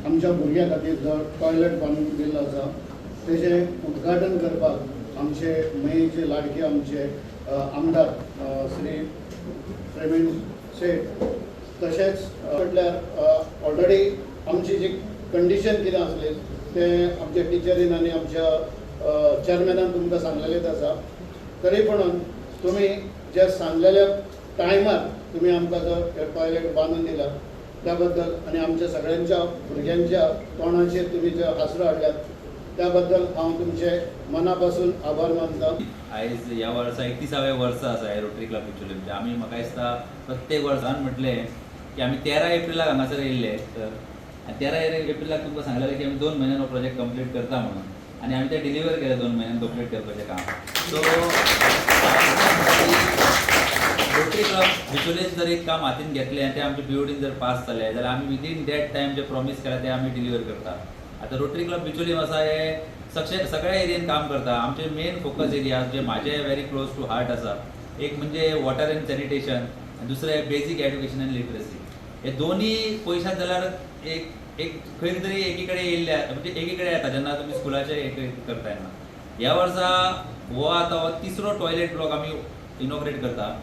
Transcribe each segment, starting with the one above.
आमच्या भुरग्यां खातीर जो टॉयलेट बांदून दिल्लो आसा तेजें उद्घाटन करपाक आमचे मयेचे लाडके आमचे आमदार श्री प्रवीण शेट, तशेंच म्हटल्यार ऑलरेडी आमची जी कंडिशन कितें आसली तें आमच्या टिचरीन आनी आमच्या चेअरमॅनान तुमकां सांगलेलेंच आसा. तरी पणून तुमी जे सांगलेल्या टायमार तुमी आमकां जो टॉयलेट बांदून दिला त्या बद्दल आनी आमच्या सगळ्यांच्या भुरग्यांच्या तोंडाचेर तुमी जे हासरो हाडल्यात त्या बद्दल हांव तुमचे मना पासून आभार मानता. आयज ह्या वर्सा 31वें वर्स आसा हे रोटरी क्लब बिचोले. म्हणजे आमी म्हाका दिसता प्रत्येक वर्सान म्हटलें की आमी 13 एप्रिलाक हांगासर येयल्ले तर आनी 13 एप्रिलाक तुमकां सांगलेलें की आमी 2 म्हयन्यान हो प्रोजेक्ट कंप्लीट करता म्हणून आनी आमी ते डिलिव्हर केलें 2 म्हयन्यान कंप्लीट करपाचें काम. सो रोटरी क्लब बिचोलेन जर एक काम हातीन घेतलें आनी तें आमच्या बीओडीन जर पास जालें जाल्यार आमी within that time J promise केलां तें आमी डिलिव्हर करता. आतां रोटरी क्लब बिचोली आसा हे सगळ्या एरियेन काम करता. आमचे मेन फोकस एरिया जे म्हाजे व्हेरी क्लोज टू हार्ट आसा, एक म्हणजे वॉटर एंड सॅनिटेशन आनी दुसरें बेजीक एड्युकेशन एंड लिटरसी. हे दोन्ही पयशात जाल्यार एक एक खंय तरी एकी कडेन येयल्ले म्हणजे एकी कडेन येता जेन्ना तुमी स्कुलाचें एक करता तेन्ना. ह्या वर्सा हो आतां हो तिसरो टॉयलेट ब्लॉक आमी इनॉग्रेट करता.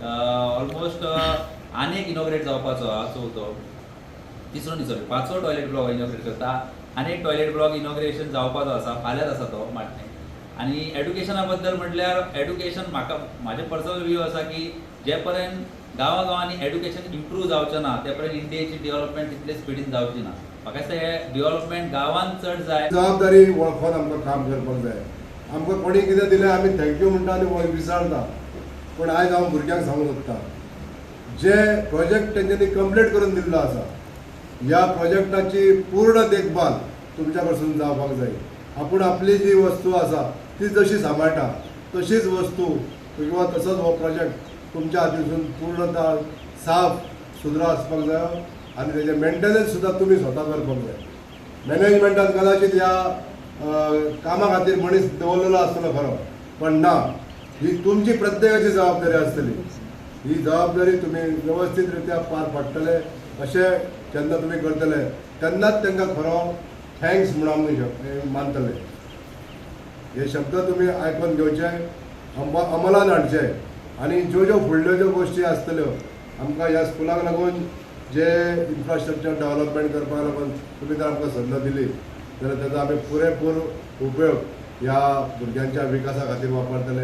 ऑलमोस्ट आनी एक इनॉग्रेट जावपाचो आहा चवथो, तिसरो न्ही सॉरी पांचवो टॉयलेट ब्लॉक इनॉग्रेट करता. आनी एक टॉयलेट ब्लॉक इनॉग्रेशन जावपाचो आसा, फाल्यांच आसा तो माटणे. आनी एड्युकेशना बद्दल म्हटल्यार एड्युकेशन म्हाका म्हाजें पर्सनल व्यू आसा की जे पर्यंत गांवा गांवांनी एड्युकेशन इम्प्रूव जावचें ना ते पर्यंत इंडियेची डेव्हलपमेंट तितले स्पिडीन जावची ना. म्हाका दिसता हें डेव्हलपमेंट गांवांत चड जाय. जबाबदारी वळखून आमकां काम करपाक जाय. आमकां कोणी कितें दिलें आमी thank you म्हणटा आनी विसरता. पूण आयज हांव भुरग्यांक सांगूंक सोदता जे प्रोजेक्ट तेंच्यांनी कंप्लीट करून दिल्लो आसा ह्या प्रोजेक्टाची पूर्ण देखभाल तुमच्या कडसून जावपाक जाय. आपूण आपली जी वस्तू आसा ती जशी सांबाळटा तशीच वस्तू किंवा तसोच हो प्रोजेक्ट तुमच्या हातीसून पूर्णतः साफ सुदरा आसपाक जाय आनी तेजें मेंटेनन्स सुद्दां तुमी स्वता करपाक जाय. मॅनेजमेंटान कदाचित ह्या कामा खातीर मनीस दवरलेलो आसतलो खरो, पण ना, ही तुमची प्रत्येकाची जबाबदारी आसतली. ही जबाबदारी तुमी वेवस्थीत रित्या पार पाडटले अशें जेन्ना तुमी करतले तेन्नाच तांकां खरो thanks म्हणून आमी मानतले. हे शब्द तुमी आयकून घेवचे, अंमलान हाडचे आनी ज्यो ज्यो फुडल्यो ज्यो गोश्टी आसतल्यो आमकां ह्या स्कुलाक लागून जे इन्फ्रास्ट्रक्चर डेव्हलपमेंट करपाक लागून तुमी जर आमकां संद दिली जाल्यार ताचो आमी पुरेपूर उपयोग ह्या भुरग्यांच्या विकासा खातीर वापरतले.